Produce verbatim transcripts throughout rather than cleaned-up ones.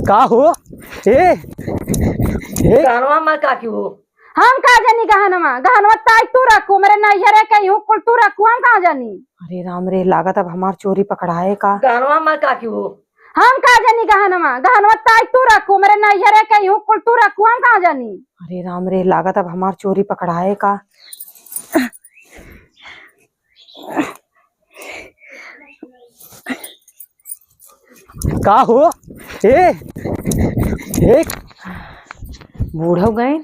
का हो? ए, ए। गहनवा मा का की हो? हम का जानी गहनवा, गहनवा ताई तू रखू, मेरे नैहरे के हूँ, कुल तू रखू, हम का जानी। अरे राम रे, लागत अब हमार चोरी पकड़ाए का। गहनवा मा का की हो? हम का जानी गहनवा, गहनवा ताई तू रखू, मेरे नैहरे के हूँ, कुल तू रखू, हम का जानी। अरे राम रे, लागत अब हमार चोरी पकड़ाए का। का हो? ए, ए। बूढ़ो गइन,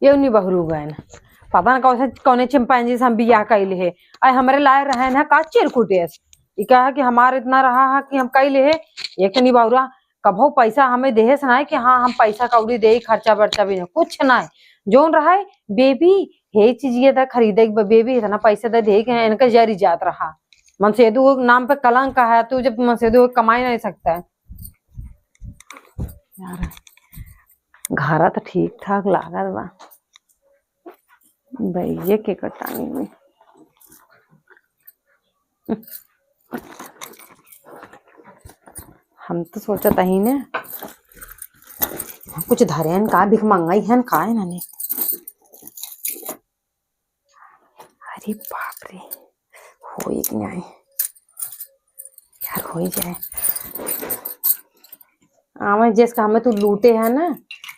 ये उन्हीं बहरू गइन। पता न कौन से, कौने chimpanzee से हम बियाह कइले हे। आए हमरे लाए रहे न का चिरकुटेस। ई कहा कि हमार इतना रहा है कि हम कइले हे, एक तो निबहुरा कभो पैसा हमें देहे से नाहीं कि हाँ, हम पैसा कौड़ी देई, खर्चा बर्चा भी नहीं, कुछ नाहीं। जौन रहे, बेबी, हे चीज ये दा खरीदे के बा, बेबी, इतना पैसा दे दे के इनका जरी जात रहा। मनसेदू के नाम पे कलंक है, तू जब मनसेदू के कमाई नहीं सकता है। यार, घरा तो ठीक ठाक लागत बा, भैया के कटानी में। हम तो सोचत हई ने, कुछ धरे हन का, भिख मंगाई हन का इन्हने। अरे बाप रे, होई कि नाहीं यार, होई जाए। आवे जेस का हमें तू लूटे है ना,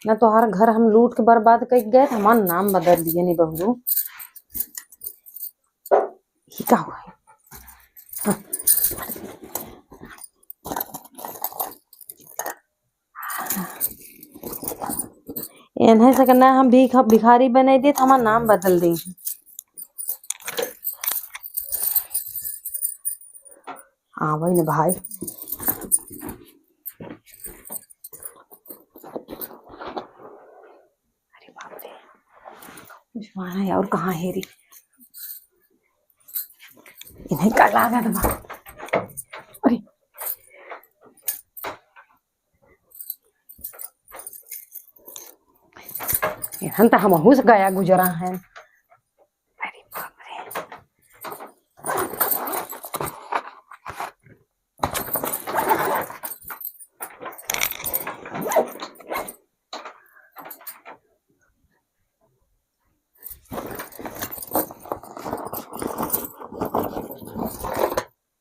ना तोहार घर हम लूट के बर्बाद कर गए, हमार नाम बदल दिए नहीं बबलू। ई का हुआ है? हाँ। एन्हे से ना हम भीख-, भिखारी बनाई देत, हमार नाम बदल देई। आवे न भाई। अरे बाप रे, कुछ माना है और कहाँ हेरी? इन्हें का लागत बा? अरे, इन्हन त हमहू से गया गुजरा है। अरे बाप रे।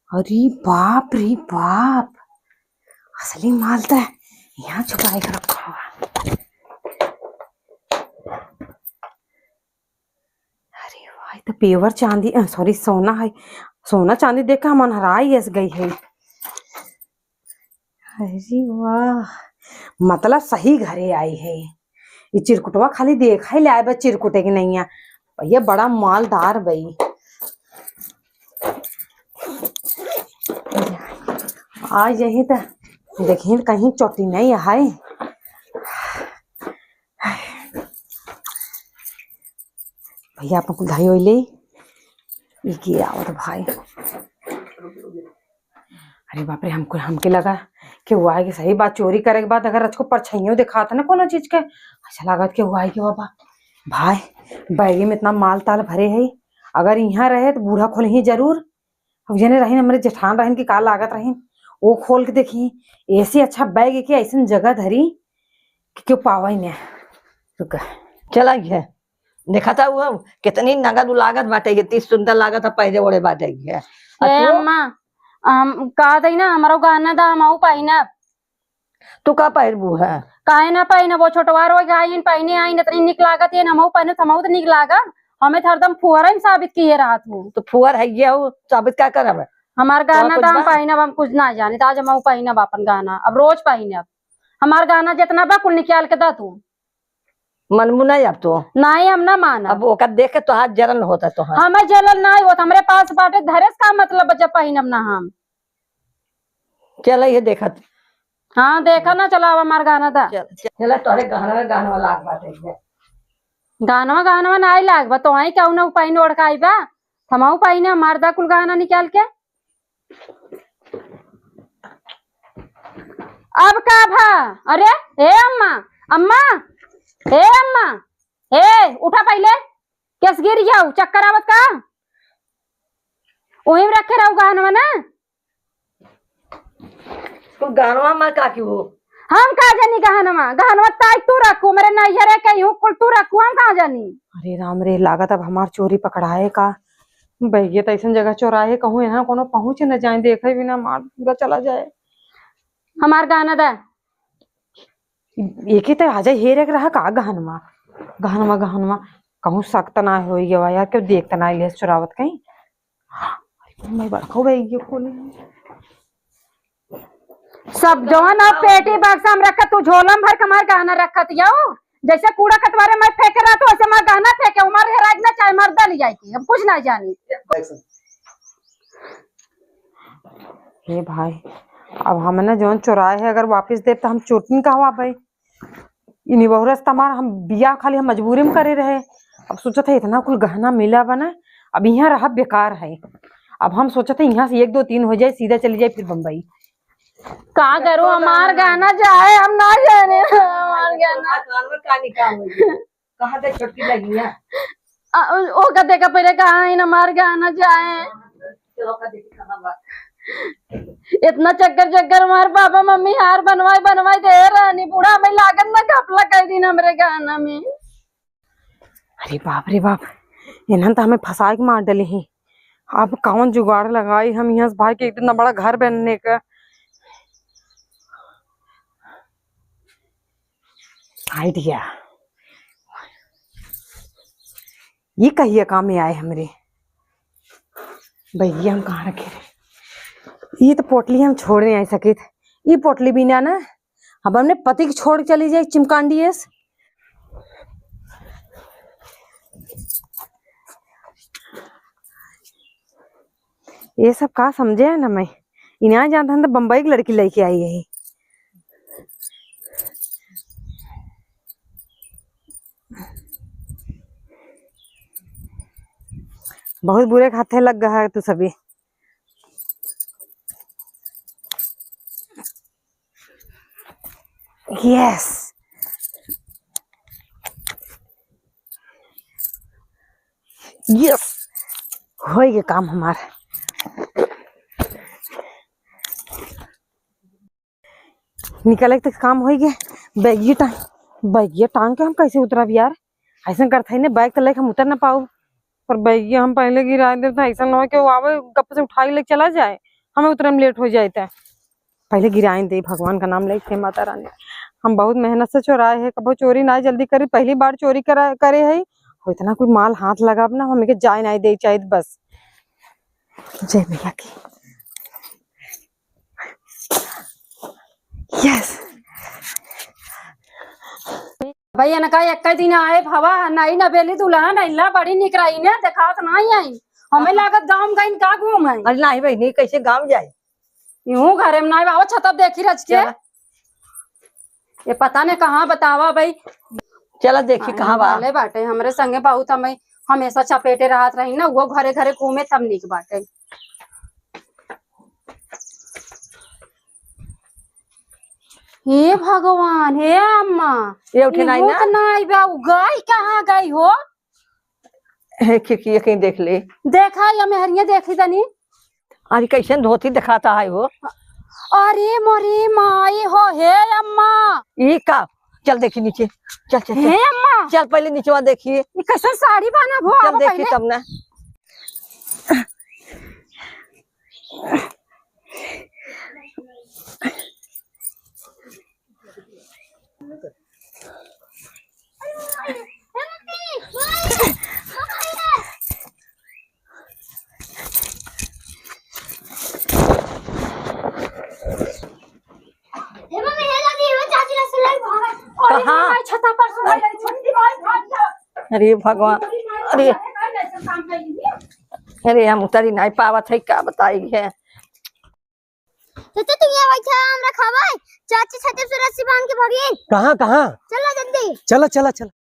अरे बाप रे बाप, असली माल त यहाँ छुपाए के रखा हुआ। अरे वाह, ई त pure चांदी, अ, sorry, सोना है। सोना चांदी देख के हम अनहराई अस गई है। अरे वाह, मतलब सही घरे आई है। ई चिरकुटवा खाली देखा ही लाए बा चिरकुटे के नैया। भैया बड़ा मालदार बई। आ यही त देखी कहीं चोटी नहीं है। भैया, आपन कुल धाई होई ले। ई के आवत भाई। अरे बाप रे, हमको, हमके लगा कि वो आए के सही बात, चोरी करे के बाद अगर रचको परछाइयों दिखात है ना कोनो चीज के, अच्छा लागत कि वो आए के बाबा। भाई, बैगे में इतना माल ताल भरे है, अगर यहाँ रहे तो बूढ़ा खोलही जरूर। अब जने रहिन, हमरे जेठान रहिन कि का लागत रहिन, वो खोल के देखी, ऐसे अच्छा बैग के ऐसन जगह धरी कि क्यों पावा ही नहीं। रुका। चला गया। देखा था वो कितनी नगद लागत बाटे, कितनी सुंदर लागत है, पहले ओढ़े बाटे ये। आ ए तू? अम्मा, हम कहा था ना, हमारो गहना दा, हम आऊ पहिनब। तू का पहिरबू है? काहे ना पहिनब, वो छोटवा रोज आइन, पहिने आइन, इतनी निक लागत है, हमहू पहिनब, हमहू तो निक लागब। हमें तो हरदम फुहर ही साबित किए रहत हो। तो फुहर है ये हो, साबित का करब? हमार तो गहना कुछ तो हम बा? पहिनब, हम कुछ ना जाने, तो आज हमहू पहिनब अपन गहना, अब रोज पहिनब। हमार गहना जितना बा, कुल निकाल के दा तू। मनबू नहीं अब तो? नहीं, हम ना मानब। अब ओकर देख के तोहार जलन होता तोहार। हमें जलन नहीं होता, हमरे पास बाटे, धरे से का मतलब, जब पहिनब ना हम। चला ये देखत। हाँ, देखा ना, चला अब हमार गहना दा। चल, चल। चला तोहरे गहनवा, गहनवा लाग बाटे ये। गहनवा, गहनवा ना आई लाग बा, तो वहीं कहू ना पहिन ओढ़ के आई बा, हमहू पहिने, हमार दा कुल गहना निकाल के। अब का भा? अरे, ए अम्मा, अम्मा, ए अम्मा, ए, उठा पहिले, केस गिर जाऊ, चक्कर आवत का? वहीं रखे रहू गहनवा ना। तू गहनवा मा का की हो? हम का जानी गहनवा, गहनवा ताई तू रखू, मेरे नैहरे के यूं कुल तू रखू, हम का जानी। अरे राम रे, लागत अब हमार चोरी पकड़ाए का। बैगिया त ऐसन जगह चोराए, कहूँ यहाँ कोनो पहुँच न जाए, देखे बिना मार पूरा चला जाए। हमार गहना दे। एके त आजा हेरे के रहा का गहनवा, गहनवा, गहनवा। कहूँ शक त ना होई गवा यार, केहू देख त ना लिहस चोरावत कहीं। मैं बड़को बैग ये खोले। सब जवन अब पेटी बक्सा में रखत, तू झोला में भर के हमार गहना रखत जाओ। जैसे कूड़ा कटवारे में फेंके रहत, वैसे हमार गहना फेंके, हमार हेराई ना चाहे मर्दा ले जाए के, हम कुछ ना जानी। हे भाई, अब हम ना जौन चोराए है, अगर वापस देब त हम चोटिन कहवा भाई। इनी बहुरस त हमार हम बियाह खाली हम मजबूरी में करे रहे। अब सोचत है इतना कुल गहना मिला बना, अब यहाँ रहा बेकार है। अब हम सोचत है यहाँ से एक दो तीन हो जाए, सीधा चली जाए फिर बम्बई। का करू, हमार गहना जाए, हम ना जाने, हमार गहना। कान में का निकाल होई? कहाँ दे छोटकी लगिया? आ, ओ, ओका देखा पहले कहाँ है हमार गहना जाए। चलो का देखी कहाँ बा। इतना चक्कर चक्कर हमार पापा मम्मी हार बनवाई बनवाई दे रहनी, बूढ़ा में लागत ना घपला कई दिन हमरे गहना में। अरे बाप रे बाप, इन्हन त हमें फंसाए के मार डले ही। अब कौन जुगाड़ लगाई हम यहाँ से भाई के इतना बड़ा घर बनने का। आइडिया, ये कहिए काम में आए हमरे। बैगिया हम कहाँ रखे रहे? ये तो पोटली हम छोड़ नहीं आई सकित। ये पोटली बिना ना, अब हमने पति के छोड़ के चली जाए चिमकांडी एस। ये सब का समझे है ना मैं, इन्हें जानता हम तो बम्बई की लड़की लेके आई है। बहुत बुरे खाते लग गया है तू सभी। यस, यस, होई गए काम हमार। निकले के तो काम होई गए। बैगिया टांग, बैगिया टांग के हम कैसे उतरब यार? ऐसा करत है ने, बैग तो लेके हम उतर ना पाऊ। पर बैगिया हम पहले गिरा देब, तो ऐसा ना हो कि वो आवे, गप से उठाई ले चला जाए, हमें उतरे में लेट हो जाए। तो पहले गिराए दे, भगवान का नाम लेके, माता रानी। हम बहुत मेहनत से चोराए है, कबो चोरी ना जल्दी करी, पहली बार चोरी करा, करे है। और इतना कोई माल हाथ लगाब ना, हमें के जाए ना दे चाहिए बस। जय मैया की। यस। भैया न का एक दिन आए भवा, नई नवेली दुल्हन अइला, बड़ी निक रही ने, देखात नहीं आई। हमें लागत गाँव में गइन का घूम है। अरे नहीं बहिनी, कैसे गाँव जाए? यूं घरे में नहीं बाबा, छतप देखी रच के। चला। ये पता नहीं कहाँ बतावा भाई। चला देखी आए कहाँ बा। वाले बाटे, हमरे संगे बहुत हमें हमेशा चपेटे रहत रही ना, वो घरे घरे घूमे तब निक बाटे। हे भगवान, हे अम्मा, ये उठे नाई ना? इहू त नाई बा, उ गई कहाँ गई हो? हे खिड़की कहीं देख ले। देखा, या मेहरिया देखी तनी। अरे कैसन धोती दिखाता है हो? अरे मोरी माई हो, हे अम्मा। ई का? चल देखी नीचे, चल, चल, चल। हे अम्मा। चल पहले नीचवा देखी। ई कैसन साड़ी बाना भो, चल आवा देखी पहले। तब ना। हे मम्मी, हे दादी, हे चाची, रसगुल्ला भाग। अरे कहाँ? भाई, छता पर से भाई, छोटी भाई, भाग जा। अरे भगवान, अरे। अरे, हम उतरी नहीं पावत है, का बताई है। चाचा, तू यहाँ बैठा, हमरा खवाए। चाची छते से रस्सी बांध के भागिन। कहाँ, कहाँ? चला जल्दी। चला, चला, चला।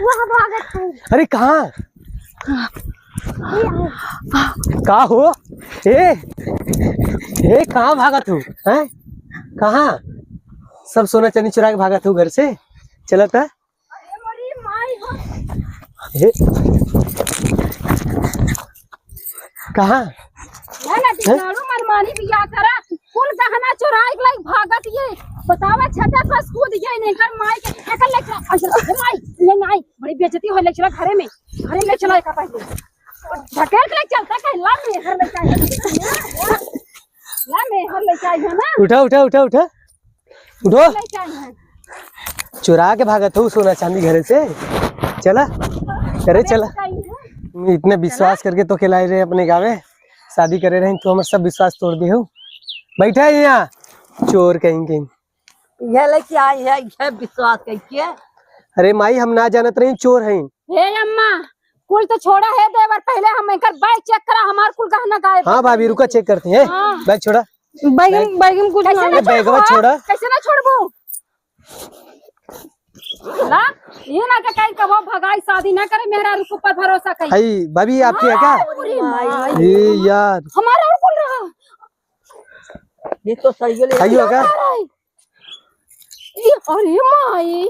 वह भागत है। अरे, कहाँ? ये आओ। का हो? ए, ए, कहाँ भागत हो? हैं? कहाँ? सब सोना चांदी चुरा के भागत हो घर से? चला था। अरे मोरी माई हो। हे। कहाँ? ना, ना, हैं? दिनारू मनमानी बिया करा, कुल गहना चोराई के लाइक भागत ये। बतावा, छते पर कूद गई नहीं कर माई के, एकर ले चला, ऐसे, ए माई, ये नहीं, बड़ी बेइज्जती होई, ले चला घरे में, घरे में ले चला एका पहले। ढकेल के ले चलता कहीं, ला मेहर ले जाए। ला मेहर ले जाए है ना? उठा, उठा, उठा, उठा। उठो। ले जाए है। चुरा के भागत हो सोना चांदी घरे से। चला, अरे चला। इतने विश्वास करके तो खिलाए रहे अपने गाँव में, शादी करे रहे तो हमार सब विश्वास तोड़ दे हो। बैठा है यहाँ, चोर कहीं कहीं। यह लेके आई है, यह विश्वास करके। अरे माई, हम ना जानत रही चोर हैं। हे अम्मा, कुल तो छोड़ा है देवर, पहले हम एकर बैग चेक करा, हमार कुल गहना गायब। हाँ भाभी, रुका, चेक करते हैं। हाँ। बैग छोड़ा। बैग में, बैग में कुछ ना। ए, बैगवा छोड़ा। कैसे ना छोड़बू? ला, ये ना के कहीं कबो भगाई, शादी ना करे, मेहरारू के ऊपर भरोसा कहीं। हई, भाभी, आपकी है क्या? अरे माई। ए यार। हमारा और कुल रहा। ये तो सही है, ले। हई होगा? ये, अरे माई।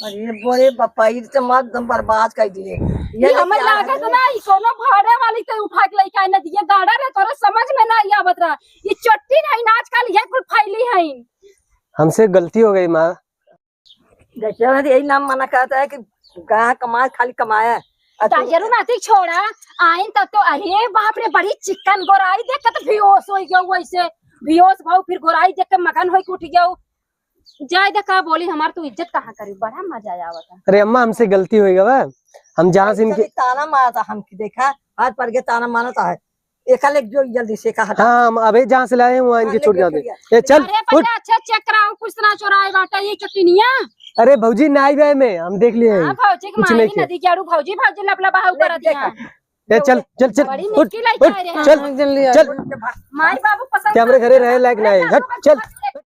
अरे बोरे बापा, ई तो मार एकदम बर्बाद कर दिए। ये ये हमें लेके आ लागत गए। ना, ई कोनो भाड़े वाली तो उठा के लेके आए ना, ये गाड़ा रहे, तोरा समझ में ना आवत रहा। ये चट्टी नहीं ना, आजकल ये कुल फैली है। हमसे गलती हो गई माँ। देखिए ना, यही नाम मना करता है कि कहाँ कमाए, खाली कमाए। और तू ताजरू नाती छोड़ा, आइन तब तो, अरे बाप रे, बड़ी चिकन गोराई देख के तो बेहोश हो गया वैसे। बेहोश भाव फिर गोराई देख के मगन होई के उठ गया। जाए दे, का बोली, हमार तू इज्जत कहाँ करी, बड़ा मजा आवता। अरे अम्मा, हमसे गलती हो गई बा, हम जहाँ से इनके चली ताना मारता हमके, देखा, हाथ पड़ के ताना मारता है। एका ले जो जल्दी से कहा। हाँ, हम अबे जहाँ से लाए हैं, वहाँ इनके हाँ, छोड़ लेके जाते। छोड़ गया। ए, चल, अरे उठ। पहले अच्छा चेक कराओ, कुछ ना चोराए बाटा ये चटिनिया। अरे भौजी, ना आई बे में, हम देख लिए हैं। हाँ, भौजी के कुछ माई नहीं किया। नदी के आड़ू भौजी, भौजी लपला बहाऊ देख, कर दिया। देखा। ए, चल, चल, चल, बड़ी उठ, मुश्किल है उठ, क्या रे? चल, हाँ, जल्दी आ। चल। माई बाबू पसंद क्या हमरे घरे रहे लायक नहीं है? हट, चल।